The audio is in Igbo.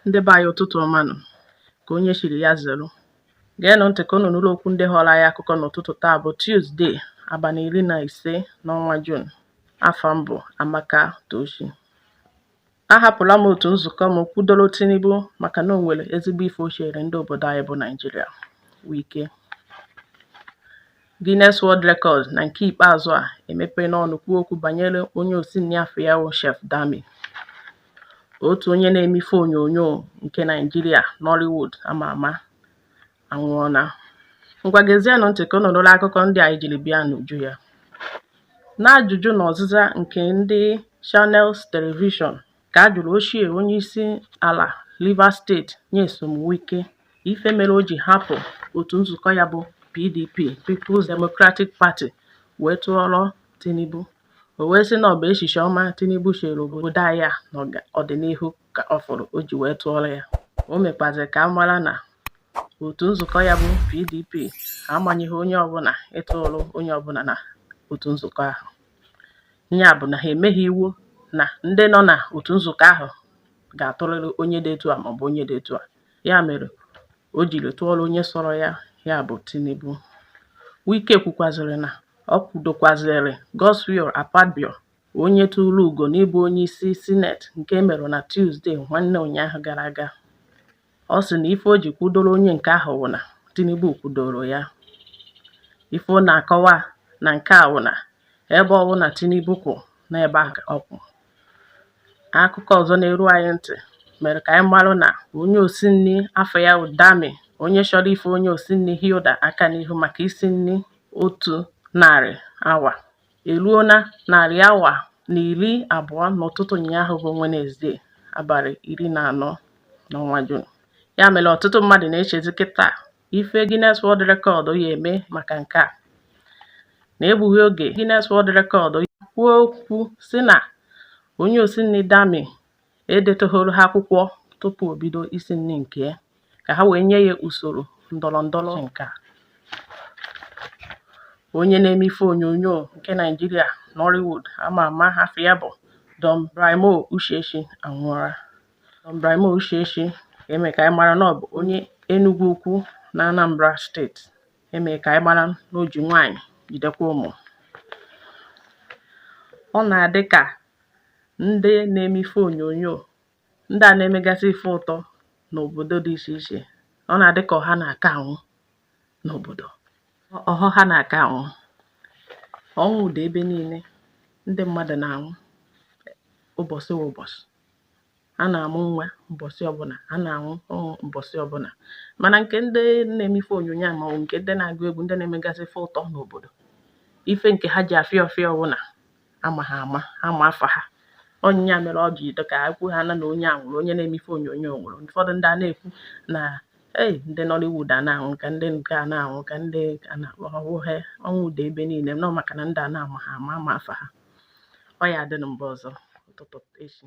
Ndị be anyị, ụtụtụ ọma nụ. Ka onye chiri ya zelu. Geenụ ntị ka unu nụrụ okwu ndị ghọrọ anyị akụkọ n'ụtụtụ taa bụ Tuzdee, abalị 15 n'ọnwa Juun. Afa m bụ Amaka Tochi. Ahapụla m otu nzukọ m kwudoro Tinubu maka na o nwere ezigbo ife o chere ndị obodo anyị bụ Naịjirịa. Wike. Guinness World Records na nke ikpeazụ a emepee n'ọnụ kwuo okwu banyere onye osinri afọ ya wụ Chef Dami. Otu onye na-eme ife onyonyo nke Naịjirịa Nollywood ama ama anwụọla. Ngwa, gezienụ ntị ka unu nụrụ akụkọ ndị anyị jiri bịa n'uju ya. N'ajụjụ na ọzịza nke ndị Channels Television ka a jụrụ ochie onyeisi ala Rivers Steeti Nyesom Wike ife mere o ji hapụ otu nzukọ ya bụ PDP, People's Democratic Party, wee tụọrọ Tinubu. O wee sị na ọ bụ echiche ọma Tinubu chere obodo anyị a n'ọdịnihu ka ọ fụrụ o ji wee tụọrọ ya. O mekwazịrị ka a mara na otu nzukọ ya bụ PDP amanyeghị onye ọbụla ịtụrụ onye ọbụla na otu nzukọ ahụ. Ya bụ na ha emeghị iwu na ndị nọ na otu nzukọ ahụ ga-atụrịrị onye dị etu a maọbụ onye dị etu a. Ya mere o jiri tụọrọ onye sọrọ ya, ya bụ Tinubu. Wike kwukwazịrị na ọ kwudokwazịrị Godswill Akpabio, onye tụrụ ugo n'ịbụ onyeisi Sineti nke e mere na Tuzdee nwanne ụnyaahụ gara aga. Ọ sị na ife o ji kwudoro onye nke ahụ wụ na Tinubu kwudoro ya. Ife ọ na-akọwa na nke a wụ na ebe ọbụla Tinubu kwụ, n'ebe ahụ ka ọ kwụ. Akụkọ ọzọ na-eru anyị ntị mere ka anyị marụ na onye osinri afọ ya wụ Dami, onye chọrọ ife onye osinri Hilda aka n'ihu maka isi nri 100 awa, eruona 120 awa n'ụtụtụ ụnyaahụ bụ Wenezdee, abalị 14 n'ọnwa Juun. Ya mere ọtụtụ mmadụ na-echezi kịta ife Guinness World Record ya eme maka nke a. Na-egbughị oge, Guinness World Record kwuo okwu sị na onye osinri Dami edetoghoro ha akwụkwọ tupu o bido isi nri nke ya, ka ha wee nye ya usoro ndọrọ ndọrọ nke a. Onye na-eme ife onyonyo nke Naịjirịa Nollywood ama ama afọ ya bụ Don Brymo Uchechi anwụọla. Don Brymo Uchechi eme ka anyị mara na ọ bụ onye Enugu Ukwu na Anambra Steeti. Eme ka anyị mara na o ji nwaanyị, jidekwa ụmụ. Ọ na-adị ka ndị na-eme ife onyonyo, ndị a na-emegasị ife ụtọ n'obodo dị iche iche, ọ na-adị ka ọha na-aka anwụ n'obodo ọhọ, ha na-aka anwụ. Ọnwụ dị ebe niile. Ndị mmadụ na-anwụ ụbọchị wụ ụbọchị. A na-amụ nwa ụbọchị ọbụla, a na-anwụ ọnwụ ụbọchị ọbụla, mana nke ndị na-eme ife onyonyo a maọbụ nke ndị na-agụ egwu, ndị na-emegasị ife ụtọ n'obodo, ife nke ha ji afịa ọfịa ọbụla ama ha ama ama afa ha. Ọnya mere ọ ji dị ka ekwu ha na na onye a nwụrụ, onye na-eme ife onyonyo nwụrụ. Ụfọdụ ndị a na-ekwu na ei, ndị Nollywood a na-anwụ, ka ndị nke a na-anwụ, ka ndị a na-akpọ ọwụhe. Ọnwụ dị ebe niile nọ maka na ndị a na-ama ha ama ama afa ha. Ọ ya adị na mgbe ọzọ, ụtụtụ echi.